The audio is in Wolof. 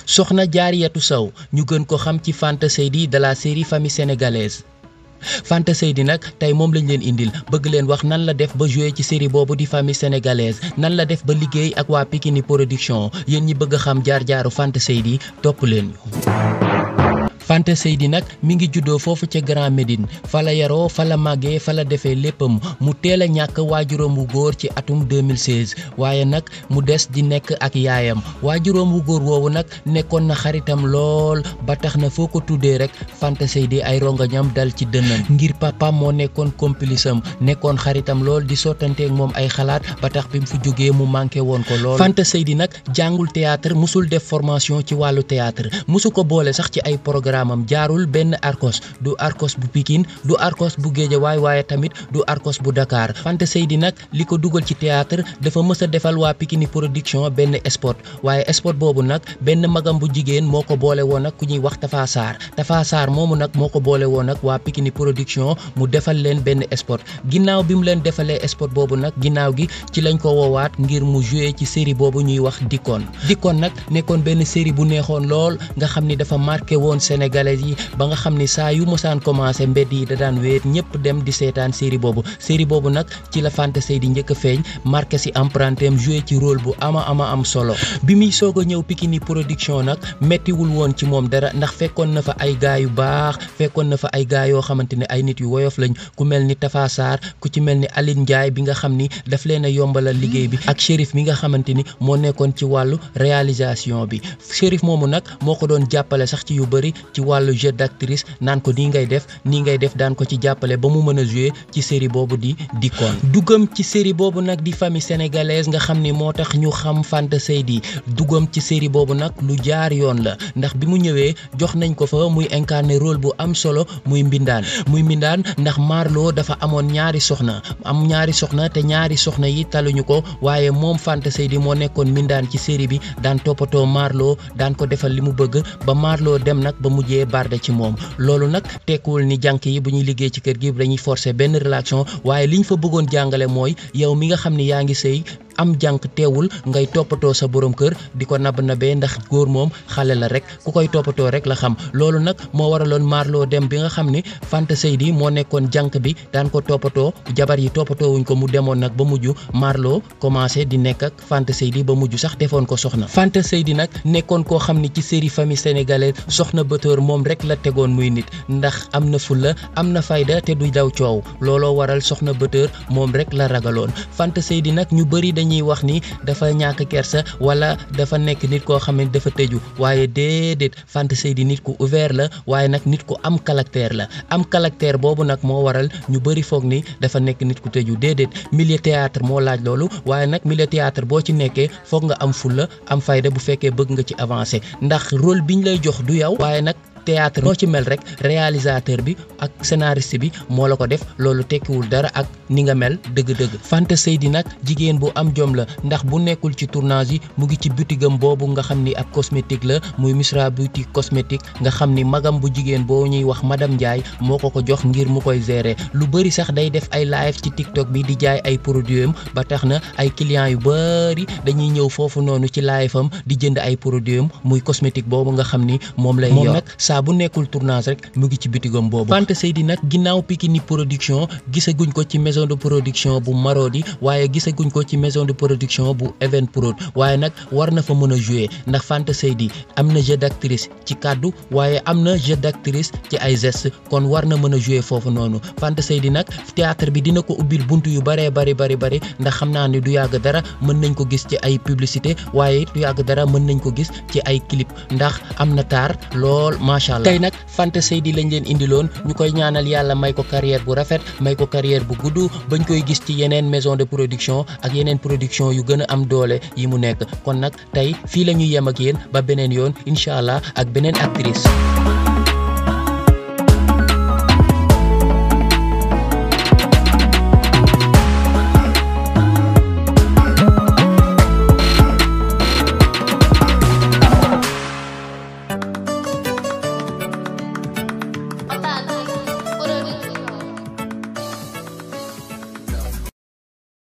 Soxna Diarriatou Sow ñu gën ko xam ci Fanta Seydi de la série Famille sénégalaise. Fanta Seydi nag tey moom lañ leen indil bëgg leen wax nan la def ba joué ci série boobu di Famille sénégalaise nan la def ba liggéey ak waa Pikini Production yéen ñi bëgg a xam jaar-jaaru Fanta Seydi topp leen ñu. Fanta Seydi nag mi ngi juddoo foofu ca Grand Médine fa la yaroo fa la màggee fa la defee léppam mu teel a ñàkk waajuram wu góor ci atum 2016 waaye nag mu des di nekk ak yaayam waajuram wu góor woowu nag nekkoon na xaritam lool ba tax na foo ko tuddee rek Fanta Seydi ay rongañam dal ci dënnam ngir papa moo nekkoon complice am nekkoon xaritam lool di sottanteeg moom ay xalaat ba tax bi mu fi jógee mu manqué woon ko lool. Fanta Seydi nag jàngul théâtre musul def formation ci wàllu théâtre musu ko boole sax ci ay programme am jaarul benn Arcos du Arcos bu Pikine du Arcos bu Guédiawaye waaye tamit du Arcos bu Dakar Fanta Seydi nag li ko dugal ci théâtre dafa mës a defal waa Pikini Production benn spot waaye spot boobu nag benn magam bu jigéen moo ko boole woon nag ku ñuy wax Tafa Sarr moomu nag moo ko boole woon nag waa Pikini Production mu defal leen benn spot ginnaaw bi mu leen defalee spot boobu nag ginnaaw gi ci lañ ko woowaat ngir mu joué ci série boobu ñuy wax Dikkoon nag nekkoon benn série bu neexoon lool nga xam ni dafa marqué woon sénégalais yi ba nga xam ni saa yu mosaan commencé mbedd yi da daan wéet ñëpp dem di seetaan série boobu nag ci la Fanta Seydi njëkk a feeñ marqué si empreinte am joué ci rôle bu ama am solo bi muy soog a ñëw Pikini Production nag mettiwul woon ci moom dara ndax fekkoon na fa ay gaay yu baax fekkoon na fa ay gaay yoo xamante ne ay nit yu woyof lañ ku mel ni Tafa Sarr ku ci mel ni Aline Ndiaye bi nga xam ni daf leen a yombalal liggéey bi ak Chérif mi nga xamante ni moo nekkoon ci wàllu réalisation bi Chérif moomu nag moo ko doon jàppale sax ci yu bëri ci wàllu jeu d'actrice naan ko nii ngay def daan ko ci jàppale ba mu mën a jouer ci série boobu di Dikkoon duggam ci série boobu nag di Famille sénégalaise nga xam ni moo tax ñu xam Fanta Seydi duggam ci série boobu nag lu jaar yoon la ndax bi mu ñëwee jox nañ ko fa muy incarner rôle bu am solo muy mbindaan ndax Marlo dafa amoon ñaari soxna te ñaari soxna yi taluñu ko waaye moom Fanta Seydi moo nekkoon mbindaan ci série bi daan toppatoo Marlo daan ko defal li mu bëgg ba Marlo dem nag ba mujjee barde ci moom loolu nag tekkuwul ni jànk yi bu ñuy liggéey ci kër gi dañuy forcer benn relation waaye liñ fa bëggoon jàngale mooy yow mi nga xam ni yaa ngi sëy am jànk teewul ngay toppatoo sa borom kër di ko nabee ndax góor moom xale la rek ku koy toppatoo rek la xam loolu nag moo waraloon Marlo dem bi nga xam ni Fanta Seydi moo nekkoon jànk bi daan ko toppatoo jabar yi toppatoo wuñ ko mu demoon nag ba mujj Marlo commencé di nekk ak Fanta Seydi ba mujj sax defoon ko soxna Fanta Seydi nag nekkoon koo xam ni ci série Famille sénégalaise soxna bëtóor moom rek la tegoon muy nit ndax am na fulla am na fayda te du daw coow looloo waral soxna bëtóor moom rek la ragaloon Fanta Seydi nag ñu bëri ñuy wax ni dafa ñàkk kersa wala dafa nekk nit koo xam ne dafa tëju waaye déedéet Fanta Seydi nit ku ouvert la waaye nag nit ku am caractère la am caractère boobu nag moo waral ñu bëri foog ni dafa nekk nit ku tëju déedéet milieu théâtre moo laaj loolu waaye nag milieu théâtre boo ci nekkee foog nga am fulla am fayda bu fekkee bëgg nga ci avancer ndax rôle biñ lay jox du yow waaye nag théâtre noo ci mel rek réalisateur bi ak scénariste bi moo la ko def loolu tekkiwul dara ak ni nga mel dëgg-dëgg Fanta Seydi nag jigéen bu am jom la ndax bu nekkul ci tournage yi mu ngi ci butigam boobu nga xam ni ab cosmétique la muy Misra boutique cosmétique nga xam ni magam bu jigéen boo ñuy wax madame Ndiaye moo ko jox ngir mu koy gérer lu bëri sax day def ay live ci TikTok bi di jaay ay produits am ba tax na ay clients yu bëri dañuy ñëw foofu noonu ci live am di jënd ay produits am muy cosmétique boobu nga xam ni moom lay yor bu nekkul tournage rek mu ngi ci bitigam boobu Fanta Seydi nag ginnaaw Pikini Production gisaguñ ko ci maison de production bu Marodi waaye gisaguñ ko ci maison de production bu Evenprod waaye nag war na fa mën a jouer ndax Fanta Seydi am na jeu d'actrice ci kàddu waaye am na jeu d'actrice ci ay gestes kon war na mën a jouer foofu noonu Fanta Seydi nag théâtre bi dina ko ubbil buntu yu bari ndax xam naa ne du yàgg dara mën nañ ko gis ci ay publicité waaye du yàgg dara mën nañ ko gis ci ay clip ndax am na taar lool tey nag Fanta Seydi lañ leen indiloon ñu koy ñaanal yàlla may ko carrière bu rafet may ko carrière bu gudd bañ koy gis ci yeneen maison de production ak yeneen production yu gën a am doole yi mu nekk kon nag tey fii la ñuy yem ak yéen ba beneen yoon incha allah ak beneen actrice